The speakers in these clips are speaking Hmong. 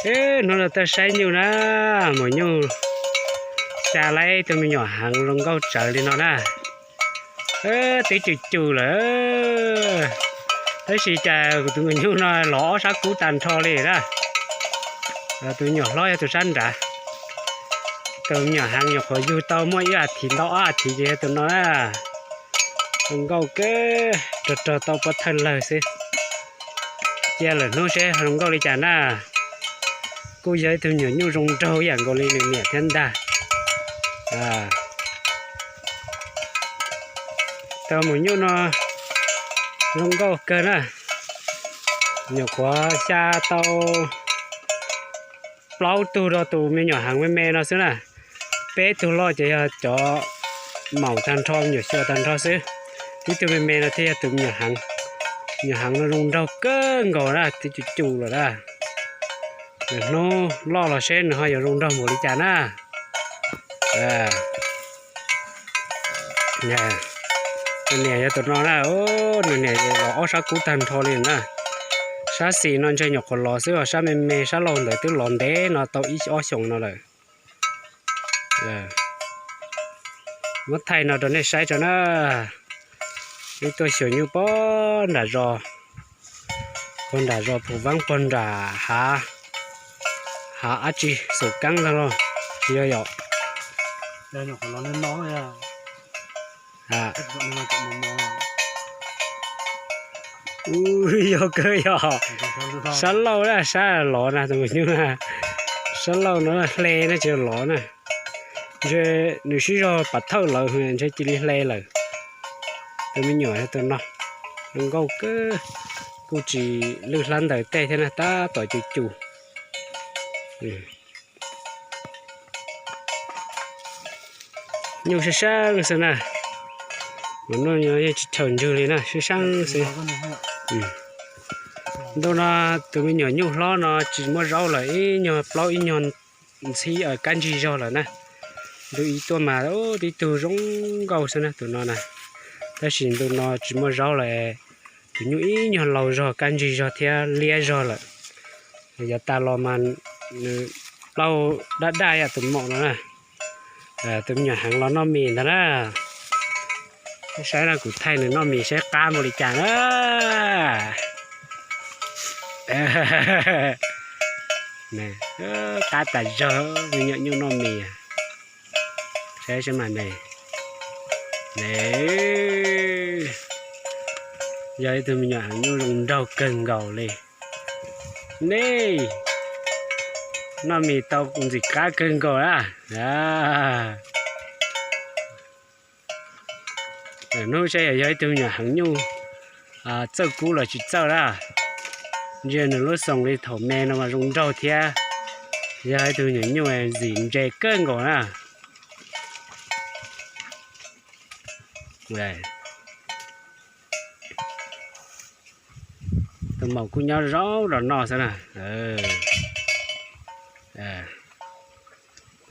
Hnub no tuaj saib nyuj na, mus nyuj xya laib tus me nyuam heev zoo nkauj tsawv li no na. Twb cus cus lawm, tab sis cas tus me nyuam nyuj no los ob sab kub tag nrho li na. Tus me nyuam hlob yog tus sab nrad. Tus me nyuam heev nyuam qhuav yug tau muaj ib as thiv ntau ob as thiv ces yog tus no na. Zoo nkauj kawg, rog rog tau pov thawj lawg xwb. Cia lwm hnub seb zoo nkauj li cas na. Kuj yog ib tug me nyuam nyuj zoo nraug ib yam nkaus li nws niam thiab ntag. Tus me nyuam nyuj no zoo nkauj kawg na. Nyuam qhuav xya tau plaub tug rau tus me nyuam heev me me no xwb na. Peb tug loj ces yog cov maum tag nrho, me nyuam xyuas tag nrho xwb. Tib tug me me no thiaj yog tus me nyuam heev. Me nyuam heev no zoo nraug kawg nkaus na, twb cus cus lawm na. Lwm hnub loj los seb nws ho yuav zoo nraug npaum li cas na. Nws niam yog tus no na, nws niam los ob sab kub tag nrho li na. Sab xis no ntshe nyuam qhuav los xwb, sab me me sab laug ntawd twb los ntev no tau ib ob xyoos no lawm. Muab thaij no rau nej saib tso na. Wb tuaj xyuas nyuj pog nram zos, pog nram zos Phu Vaab pog nram hav, hav dab tsi Xus Kaab ntag los tsis yog yom. Yog kawg yog. Sab laug na, sab lov na, tus me nyuam nyuj na, sab laug no hle na tsis yog lov na. Ntshe nws sib zog pam thawj lawm ntshe cia li hle lawm. Tus me nyuam yog tus no, zoo nkauj kawg, kuj tsis lwj hlab ntaws tej thiab na, tab tom cus cus. Nyuj sab sab xwb na, mus no yeej tsis chaws ntswg li na, sab sab xwb. Ntu no tus me nyuam nyuj hlob no tsis muaj zaub lawm, ib nyuag plaub ib nyuag ntxhib kab ntsig zog lawm na. Ntu ib tuaj mas tib tug zoo nkauj xwb na tus no na, tab sis ntu no tsis muaj zaub lawm, tus nyuj ib nyuag laus zog kab ntsig zog thiab liab zog lawm. Yav tas los mas nws plaub daj daj yam tus maum no na. Tus me nyuam heev los noj mis ntag na. Saib no kuv thaij nws noj mis saib qab npaum li cas na. Qab tas zog, me nyuam nyuj noj mis. Saib seb mas ne, yog ib tug me nyuam heev nyuj zoo nraug kawg nkaus li. Nej, noj mis tau ntxim qab kawg nkaus na. Hnub saib yog ib tug me nyuam heev nyuj txawj kub los tsis txawj na. Ntsia nws lub xoos li thaum me no mas zoo nraug thiab. Yog ib tug me nyuam nyuj ntxim ntse kawg nkaus na. Tus maum kuj nyob zaub rau no xwb na.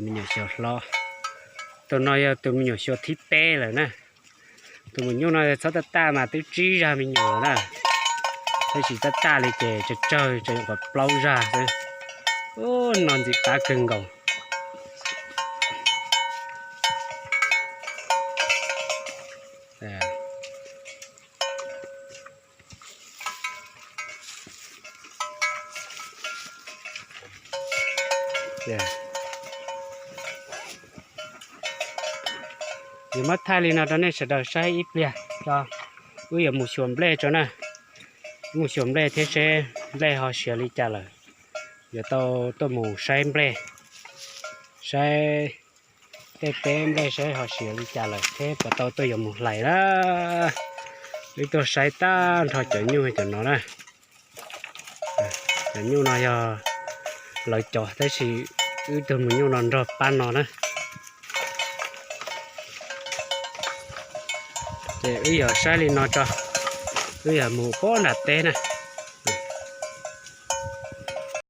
Me nyuam xyuas hlob, tus no yog tus me nyuam xyuas thib peb lawm na. Tus maum nyuj no txhob taj taj mas twb tsib zag me nyuam na, tab sis taj taj li ces tsawg tsawg tseem nyuam qhuav plaub zag xwb. Ub, no ntxim qab kawg nkaus. Yuav muab thaij li no rau nej sawv daws saib ib pliag tso. Wb yuav mus xyuas nplej tso na. Wb mus xyuas nplej thiab seb nplej ho siav li cas lawm. Yuav tau tuaj mus saib nplej, saib tej teb nplej saib ho siav li cas lawm thiab puas tau tuaj yuav mus hlais na. Wb tuaj saib tag nrho cov nyuj cov no na. Cov nyuj no yog lawv cov tab sis wb tug me nyuj no nrog pab no na. Ces wb yog saib li no tso, wb yog mus pab nram teb na.